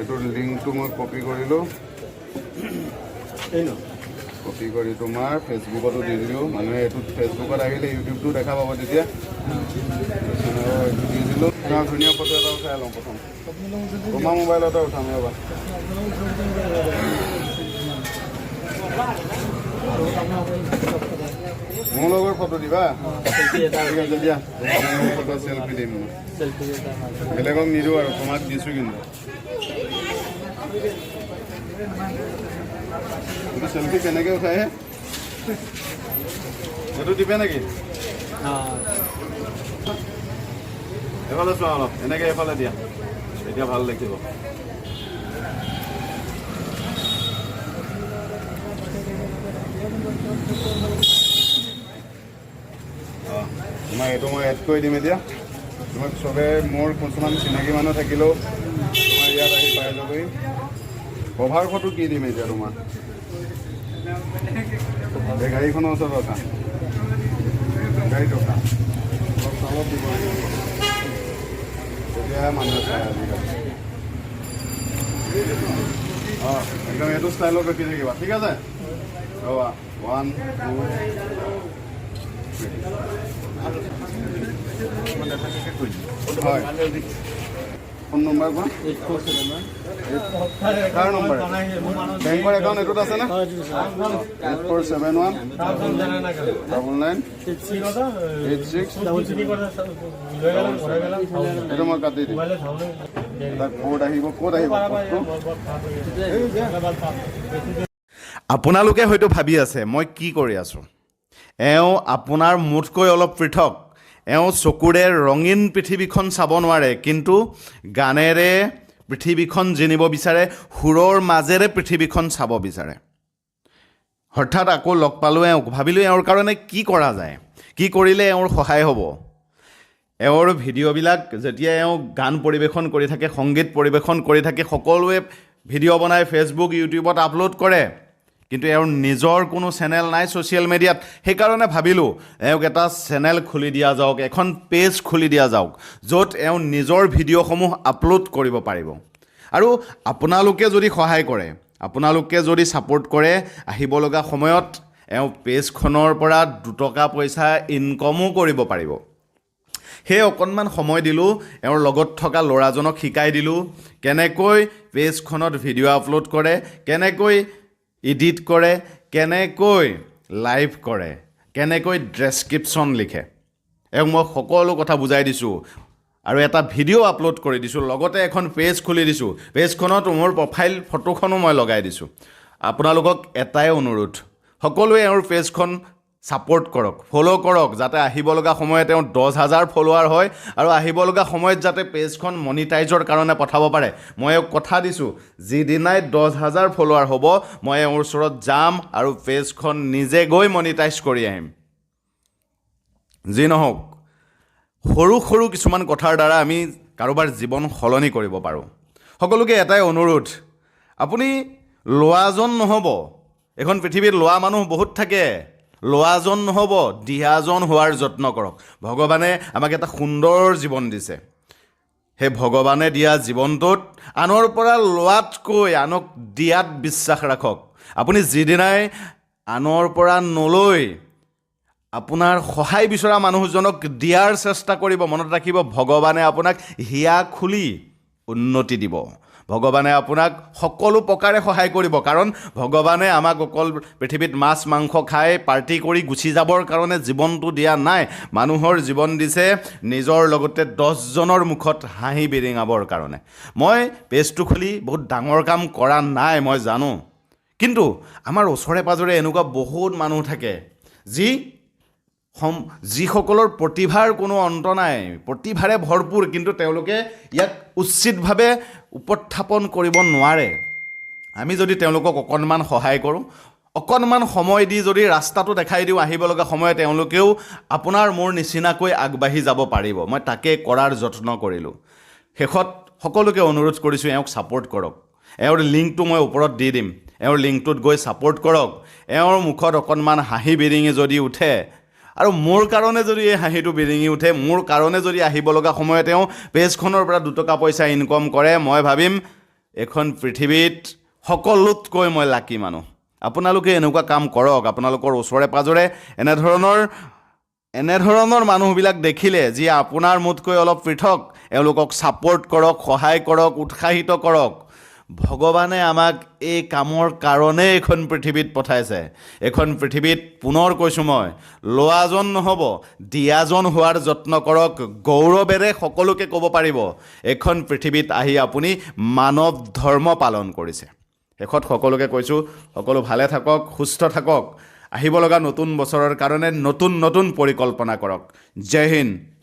এইটোৰ লিংকটো মই কপি কৰিলোঁ। এই ন। কপি কৰি তোমাৰ ফেচবুকতো দি দিলোঁ। মানুহে এইটোত ফেচবুকত আহিলে ইউটিউবটো দেখা পাব তেতিয়া। তাৰপিছত আৰু এইটো দি দিলোঁ। তোমাৰ ধুনীয়া ফটো এটা উঠাই লওঁ প্ৰথম। তোমাৰ মোবাইলতে উঠাম, ৰ'বা। মোৰ লগৰ ফটো দিবা। চেলফি এটা। ঠিক আছে দিয়া, মোৰ ফটো চেলফি দিম মই। চেলফি এটা মাৰি। বেলেগক নিদিওঁ আৰু, তোমাক দিছোঁ। কিন্তু এইটো চেলফি কেনেকৈ উঠাই হে? এইটো দিবে নেকি? অঁ। এইফালে চোৱা অলপ, এনেকৈ এইফালে দিয়া, তেতিয়া ভাল দেখিব। অঁ, তোমাক এইটো মই এড কৰি দিম এতিয়া। তোমাক চবে, মোৰ কিছুমান চিনাকি মানুহ থাকিলেও তোমাৰ ইয়াত আহি পাই যাবহি। কভাৰ ফটো কি দিম এতিয়া তোমাৰ? এই গাড়ীখনৰ ওচৰত ৰখা, গাড়ীত ৰখা। অলপ তলত দিব লাগিব, তেতিয়াহে মানুহে চায় আজিকালি। অঁ, একদম এইটো ষ্টাইলত ৰখি থাকিবা, ঠিক আছে? ৰ'বা, ওৱান, টু। হয়, ফোন নম্বৰ কোৱা। 8471। কাৰ নম্বৰ? বেংকৰ একাউণ্ট এইটোত আছেনে? 8471 99 86। এইটো মই কাটি দিম। তাক ক'ত আহিব, ক'ত আহিব ক'তটো? আপোনালোকে হয়তো ভাবি আছে মই কি কৰি আছোঁ। এওঁ আপোনাৰ মোতকৈ অলপ পৃথক। এওঁ চকুৰে ৰঙীন পৃথিৱীখন চাব নোৱাৰে, কিন্তু গানেৰে পৃথিৱীখন জিনিব বিচাৰে, সুৰৰ মাজেৰে পৃথিৱীখন চাব বিচাৰে। হঠাৎ আকৌ লগ পালোঁ এওঁক, ভাবিলোঁ এওঁৰ কাৰণে কি কৰা যায়, কি কৰিলে এওঁৰ সহায় হ'ব। এওঁৰ ভিডিঅ'বিলাক যেতিয়া এওঁ গান পৰিৱেশন কৰি থাকে, সংগীত পৰিৱেশন কৰি থাকে, সকলোৱে ভিডিঅ' বনাই ফেচবুক, ইউটিউবত আপলোড কৰে, কিন্তু এওঁৰ নিজৰ কোনো চেনেল নাই ছ'চিয়েল মিডিয়াত। সেইকাৰণে ভাবিলোঁ এওঁক এটা চেনেল খুলি দিয়া যাওক, এখন পেজ খুলি দিয়া যাওক, য'ত এওঁ নিজৰ ভিডিঅ'সমূহ আপলোড কৰিব পাৰিব। আৰু আপোনালোকে যদি সহায় কৰে, আপোনালোকে যদি ছাপোৰ্ট কৰে, আহিব লগা সময়ত এওঁ পেজখনৰ পৰা দুটকা পইচা ইনকমো কৰিব পাৰিব। সেই অকণমান সময় দিলোঁ, এওঁৰ লগত থকা ল'ৰাজনক শিকাই দিলোঁ কেনেকৈ পেজখনত ভিডিঅ' আপলোড কৰে, কেনেকৈ এডিট কৰে, কেনেকৈ লাইভ কৰে, কেনেকৈ ডেছক্ৰিপশ্যন লিখে। এওঁক মই সকলো কথা বুজাই দিছোঁ আৰু এটা ভিডিঅ' আপলোড কৰি দিছোঁ, লগতে এখন পেজ খুলি দিছোঁ। পেজখনত মোৰ প্ৰফাইল ফটোখনো মই লগাই দিছোঁ। আপোনালোকক এটাই অনুৰোধ, সকলোৱে এওঁৰ পেজখন ছাপোৰ্ট কৰক, ফ'ল' কৰক, যাতে আহিব লগা সময়ত তেওঁ 10,000 ফ'ল'ৱাৰ হয় আৰু আহিব লগা সময়ত যাতে পেজখন মনিটাইজৰ কাৰণে পঠাব পাৰে। মই এওঁক কথা দিছোঁ, যিদিনাই 10,000 ফ'ল'ৱাৰ হ'ব, মই এওঁৰ ওচৰত যাম আৰু পেজখন নিজে গৈ মনিটাইজ কৰি আহিম। যি নহওক, সৰু সৰু কিছুমান কথাৰ দ্বাৰা আমি কাৰোবাৰ জীৱন সলনি কৰিব পাৰোঁ। সকলোকে এটাই অনুৰোধ, আপুনি লোৱাজন নহ'ব। এইখন পৃথিৱীত লোৱা মানুহ বহুত থাকে। লোৱাজন নহ'ব, দিয়াজন হোৱাৰ যত্ন কৰক। ভগৱানে আমাক এটা সুন্দৰ জীৱন দিছে। সেই ভগৱানে দিয়া জীৱনটোত আনৰ পৰা লোৱাতকৈ আনক দিয়াত বিশ্বাস ৰাখক। আপুনি যিদিনাই আনৰ পৰা নলৈ আপোনাৰ সহায় বিচৰা মানুহজনক দিয়াৰ চেষ্টা কৰিব, মনত ৰাখিব, ভগৱানে আপোনাক হিয়া খুলি উন্নতি দিব। ভগৱানে আপোনাক সকলো প্ৰকাৰে সহায় কৰিব, কাৰণ ভগৱানে আমাক অকল পৃথিৱীত মাছ মাংস খাই পাৰ্টি কৰি গুচি যাবৰ কাৰণে জীৱনটো দিয়া নাই। মানুহৰ জীৱন দিছে নিজৰ লগতে 10জনৰ মুখত হাঁহি বিৰিঙাবৰ কাৰণে। মই পেজটো খুলি বহুত ডাঙৰ কাম কৰা নাই, মই জানো, কিন্তু আমাৰ ওচৰে পাঁজৰে এনেকুৱা বহুত মানুহ থাকে যিসকলৰ প্ৰতিভাৰ কোনো অন্ত নাই, প্ৰতিভাৰে ভৰপূৰ, কিন্তু তেওঁলোকে ইয়াক উচিতভাৱে উপস্থাপন কৰিব নোৱাৰে। আমি যদি তেওঁলোকক অকণমান সহায় কৰোঁ, অকণমান সময় দি যদি ৰাস্তাটো দেখাই দিওঁ, আহিব লগা সময়ত তেওঁলোকেও আপোনাৰ মোৰ নিচিনাকৈ আগবাঢ়ি যাব পাৰিব। মই তাকে কৰাৰ যত্ন কৰিলোঁ। শেষত সকলোকে অনুৰোধ কৰিছোঁ, এওঁক ছাপোৰ্ট কৰক। এওঁৰ লিংকটো মই ওপৰত দি দিম। এওঁৰ লিংকটোত গৈ ছাপোৰ্ট কৰক। এওঁৰ মুখত অকণমান হাঁহি বিৰিঙি যদি উঠে আৰু মোৰ কাৰণে যদি এই হাঁহিটো বিৰিঙি উঠে, মোৰ কাৰণে যদি আহিব লগা সময়ত তেওঁ পেজখনৰ পৰা দুটকা পইচা ইনকম কৰে, মই ভাবিম এইখন পৃথিৱীত সকলোতকৈ মই লাকি মানুহ। আপোনালোকে এনেকুৱা কাম কৰক। আপোনালোকৰ ওচৰে পাঁজৰে এনেধৰণৰ মানুহবিলাক দেখিলে, যিয়ে আপোনাৰ মোতকৈ অলপ পৃথক, এওঁলোকক ছাপৰ্ট কৰক, সহায় কৰক, উৎসাহিত কৰক। ভগৱানে আমাক এই কামৰ কাৰণেই এইখন পৃথিৱীত পঠাইছে। এইখন পৃথিৱীত, পুনৰ কৈছোঁ মই, লোৱাজন নহ'ব, দিয়াজন হোৱাৰ যত্ন কৰক। গৌৰৱেৰে সকলোকে ক'ব পাৰিব, এইখন পৃথিৱীত আহি আপুনি মানৱ ধৰ্ম পালন কৰিছে। শেষত সকলোকে কৈছোঁ, সকলো ভালে থাকক, সুস্থ থাকক। আহিব লগা নতুন বছৰৰ কাৰণে নতুন নতুন পৰিকল্পনা কৰক। জয় হিন্দ।